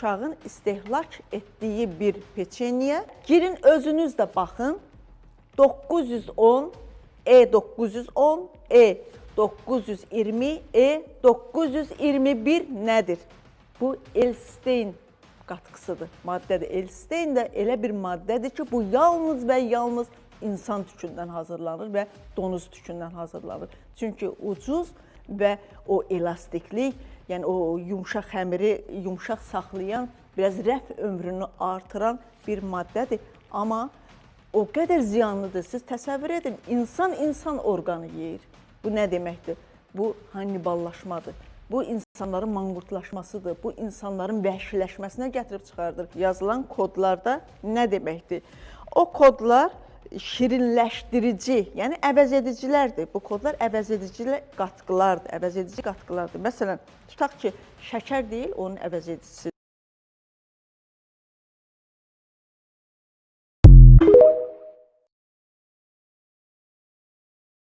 uşağın istehlak etdiyi bir peçeniyə. Girin özünüz də baxın. 910, E910, E920, E921 nədir? Bu L-sistein qatqısıdır, maddədir. L-sistein də elə bir maddədir ki, bu yalnız və yalnız insan tükündən hazırlanır və donuz tükündən hazırlanır. Çünki ucuz və o elastiklik, yəni o yumşaq xəmiri yumşaq saxlayan, biraz rəf ömrünü artıran bir maddədir. Amma o qədər ziyanlıdır. Siz təsəvvür edin, insan insan orqanı yeyir. Bu nə deməkdir? Bu hanniballaşmadır. Bu insanların manqurtlaşmasıdır. Bu insanların vəhşiləşməsinə gətirib çıxardır. Yazılan kodlarda nə deməkdir? O kodlar şirinləşdirici, yəni əvəzedicilərdir. Bu kodlar əvəzedici qatqılardır, əvəzedici qatqılardır. Məsələn, tutaq ki, şəkər deyil, onun əvəzedicisidir.